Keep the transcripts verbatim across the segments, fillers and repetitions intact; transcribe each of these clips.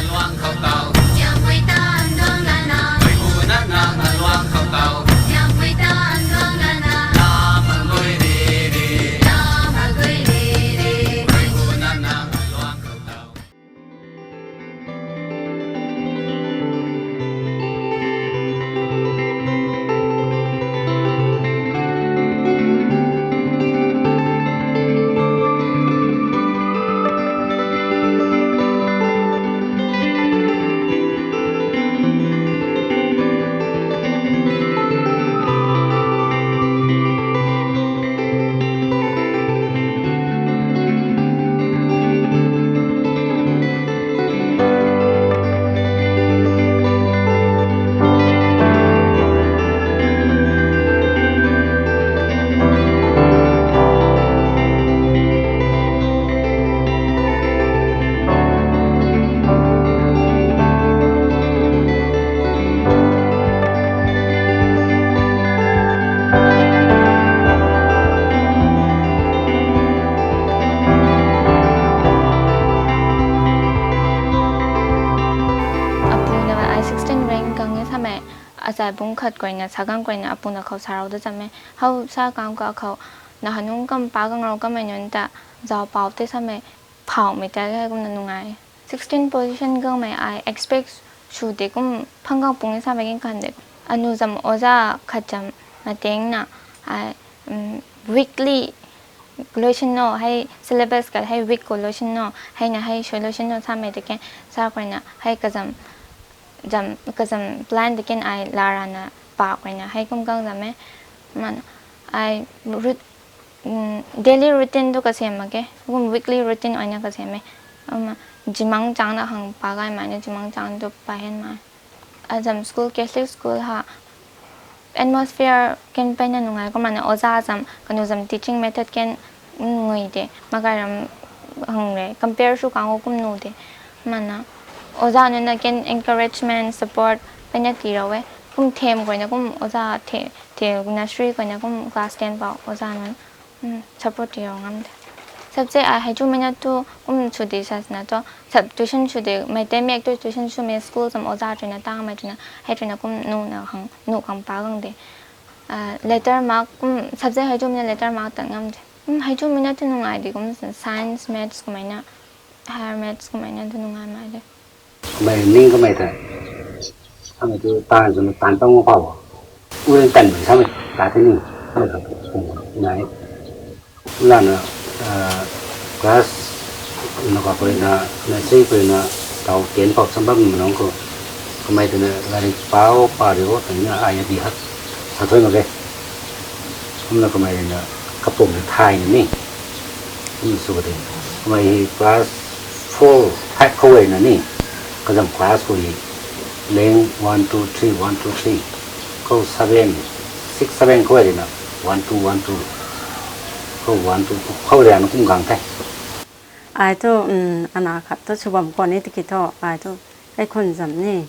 Luang khou tau. Siampui tan luang lana. Mei bu nana luang khou tau. Siampui tan luang lana. Lama gui re re. Lama gui re re. Mei bu nana luang khou tau. Apuna ai sixteen rank gang e samei, achai bung khat kuayna, sagang kuayna apuna khou sarou da cham e. How sa kang ka khou, na hanung kam pa gang rou kamei nunc ta, zau pau te samei, phaumei ta hei kumna nungai. Sixteen position gangmei ai expect sw de kum phang gang pung e samei king kan de. Anu zam oja khat zam matengna, ai, um, weekly lotion no, hei syllabus kat hei week khou lotion no, hei na hei solution no samei de ken, sa kuayna, hei kazam, zam, kazam plan de ken ai larana pa kuayna, hei kum gang zam e. Man, ai, rut-, um, daily routine tu kasem mak ge, kum weekly routine oina kasem e. Um, jimang changna hang pa gaymei na jimang chang tu pa hen mai. Azam school, Catholic school ha, atmosphere ken peyna nungai, kumna oja zam, kanu zam teaching method ken ngui de, makai ram hang re, compare sw kang o kum nu de. Mana, oja nunc na ken encouragement, support peyna tirou e. Kum them kuayna kum oja the, the nursery kuayna kum class ten pau oja nunc, um, support tirou ngam de. Subject ai hei chumei na tu kum sw de sa sina tu, sub tuition sw de, mei te mek tu tuition swmei school zam oja tuina tangmei tuina, hei tuina kum nu na hang, nu khang pa gang de. Ah, letter mark kum subject hei chumei na letter mark tan ngam de. Um, hei chumei na tu nungai de kum science, maths kumei na, higher maths kumei na tu nungai mai de. Mei ning kamei ta. Kamei tu tan zun tan tang pau. Urin tan mei samei ta the ni. Kamei ta nai. Lana, ah, class na ka pui na, nursery pui na, tau ten pau sambam nunc khou. Kamei ta na lari pau pa rio ta na ai di hat. Sa thoi mak ge. Kumna kamei na kapum na thai ni. Kum sw ka de. Kamei hi class four, five khou e na ni. Kazam class khou hi leng one, two, three, one, two, three. Khou seven, six, seven khou e na one, two, one, two. Khou one, two, khou e na kum gang the. Ai tu, um, ana khat tu sw bam khwan ni tiki thu, ai tu kaikhun zam ni.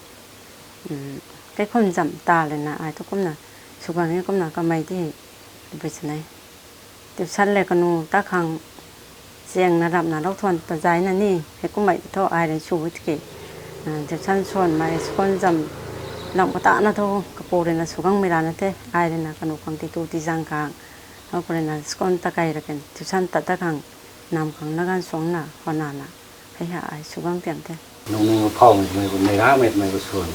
Um, kaikhun zam ta le na, ai tu kumna sw gang ni kumna kamei ti, bui sa nei. Tuition le kanu ta khang chiang na rap na lou thuan ta zai na ni, hei kummei thu ai rui sw tiki. Ah, tuition swan mei school zam lam kata na thu, kapu rui na sw gang mei ra na the, ai rui na kanu khang ti tu ti zang khang. Hou pui rui na school ta kai ra ken, tuition ta ta khang, nam khang na gan suang na, hou na na. Hei ha ai sw gang tiam the. Nung ning phau mei mei ku nei ra mei mei ku swan.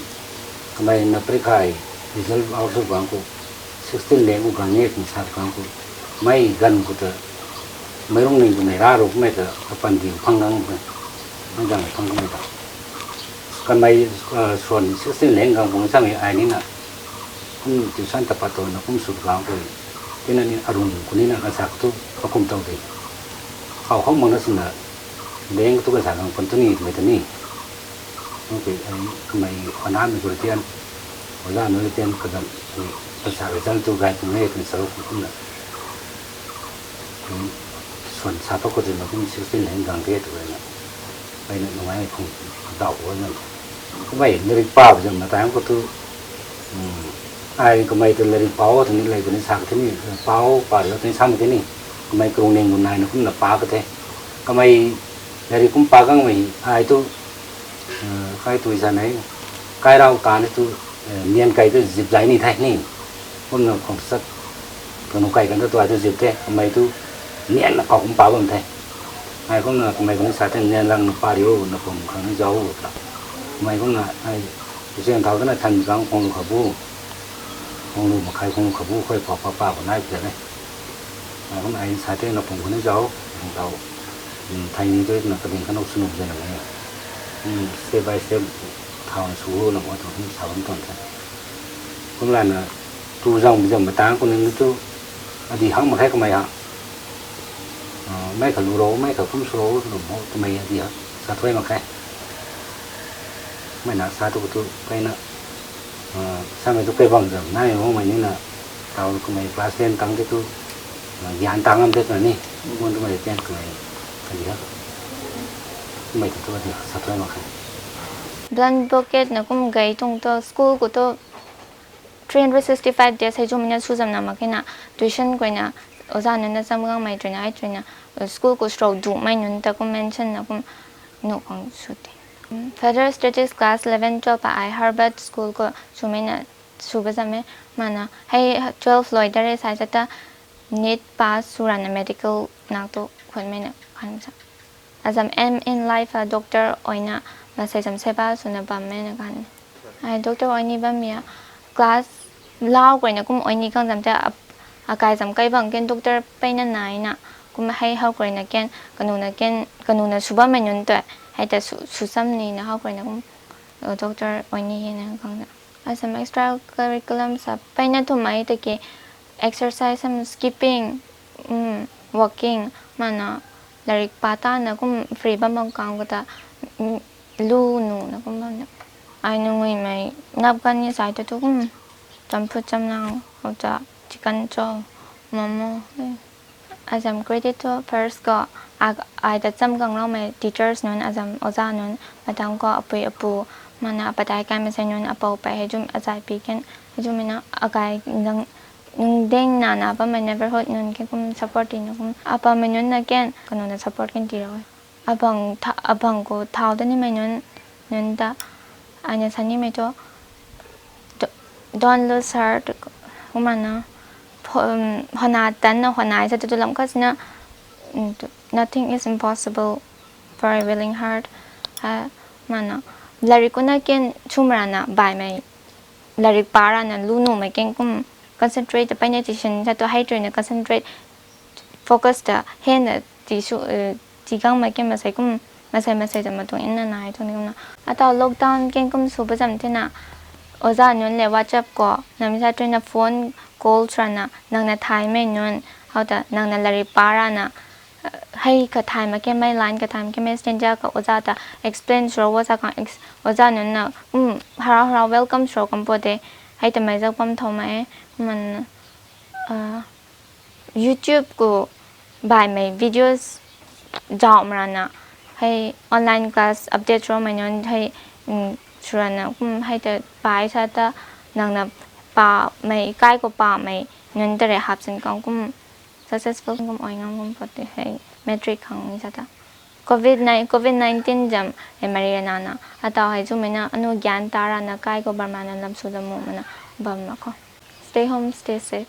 Kamei na prik hai, result out sw gang ku, sixteen leng ku gang e kum sa gang ku. Mei gan ku ta, mei rung ning ku nei ra ru mei ta, kapan di phang gang ku. Mei gang phang gang ta. Kamei, ah, swan sixteen leng gang ku samei ai ni na. Kum tuition ta pat tu na kum sw gang ku. Tina ni arun ku ni na kan sa ku tu, kakum tau de. Khou khou mang na sina, leng ku tu kan sa gang pun tu ni, mei ta ni. Okay, ai, kamei hana mei ku tian, oja nu tian kazam, kan sa result tu gai tu nge kan sa ru kum na. Kum swan sa pa khou tu na kum sixteen leng gang the tu na. Ai na nungai khung dau o na. Kamei lairik pau zam na tang khou tu, um, ai kamei tu lairik pau tu ni lei tu ni sa ka the ni, pau pa rio tu ni sa mei the ni. Kamei karung ning gu nai na kum na pa ka the. Kamei lairik kum pa gang mei, ai tu Kai tui sa nei, kai rau ta ni tu, nian kai tu zip zai ni the ni. Kumna khong sat, kanu kai kan tu tuai tu zip the, kamei tu nian na kau kum pa bam the. Ai kumna kamei kani sa the, nian lang na pa riu, na kum khang ni zau ta. Kamei kumna ai, tu siang thau tana than zang khong lu kha bu. Khong lu makhai khong lu kha bu, khoi pa pa pa ko nai pia le. Ai kumna ai sa the na kum khang ni zau, khang tau. Thai ni tu na kading kanu sunu zai na mei. Step by step, thau na su ho na mo tu kum sa bam tuan the. Kumlana, tu zang bi zang matang kuni tu, adi hang mak khe kamei ha. Mei kha lu ro, mei kha kum su ro, lum ho, kamei adi ha, sa thuai mak khe. Mei na sa tu tu, kai na, samei tu kai bam zam, nai ho mei ni na, tau kamei class ten tang te tu, gyan tang ngam te tu na ni, mun tu mei ten kamei, adi ha. Mei tu tu adi ha, sa thuai mak khe. Blanket na kum gay tuang tu, school khou tu, three hundred sixty-five days hei zumina su zam na mak khe na, tuition khou na, oza nunc na cham gang mei twna, ai twna, school khou srow du mei nunc ta kum mention na kum nuh khang su te. Further studies class eleven, twelve pa ai Harvard School khou swmei na, sw ba zam e, mana, hei twelve loi da re sai sa ta, NEET pass sw rana medical nak tu khunmei na khan sa. Azam aim in life a doctor oina, masei zam seba swna bammei na khan. Ai doctor oini bammei a, class lau khou na kum oini khang zam te, akai zam kai bang ken doctor peyna nai na, kum hei how khou na ken, kanu na ken, kanu na sw bammei nunc tu, hei ta sw, sw cham ni na how khou na kum, doctor oini he na khang na. Asam extra curriculum sa peyna thumei ta ke exercise sam skipping, walking, mana larik pa ta na kum free bam bam kang khou ta, lu nu na kum bam na. Ai nunguimei nap kan ni sai ta tu kum, champut chamlang, khou ta chicken chow, momo. Azam credit tu first khou, ai ta cham gang raumei teachers nunc, azam oza nunc, matang khou apui apu, mana apatai kai masei nunc, apou pei hei zum azai pi ken, hei zumei na akai nungding na na bammei neighborhood nunc ken kum support tina kum, apamei nunc na ken, kanu na support ken ti rau e. Abang khou thau ta nimei nunc, nunc ta, aina sa nimei tu, don't lose heart, kumna, hana tanna hana sa tu tu lam khat sina, nothing is impossible for a willing heart. Mana, larik kuna ken chum rana baihmei, larik pa rana lu numei ken kum concentrate ta peyna ti sin sa tu hei tuina concentrate, focus ta hena ti su, ti gang mei ken masei kum, masei masei ta matuang inna nai tuang ni kumna. Atau lockdown ken kum sw ba zam thena, oza nunc le WhatsApp khou, nami sa tuina phone call sw rana, nang na thaymei nunc, how ta nang na larik pa rana, hei kathay mak khe mei, line kathay mak khe mei, stranger khou oza ta explain sw rou, oza khang, oza nunc na kum harau harau welcome sw rou kum po de, hei ta mei zak bam thau mei e, kumna, YouTube khou baihmei videos zauh marana, hei online class update sw roumei nunc hei, sw rana kum hei ta pai sa ta, nang na pamei, kai khou pamei nunc ta rui hap sin kang kum successful kum ai ngam kum pat te hei matric khang ni sa ta. Covid nine, covid nineteen zam hei mari rana na, atau hei zumei na anu gyan ta rana kai khou bam rana lam sw lam mu mana bam mak khou. Stay home, stay safe.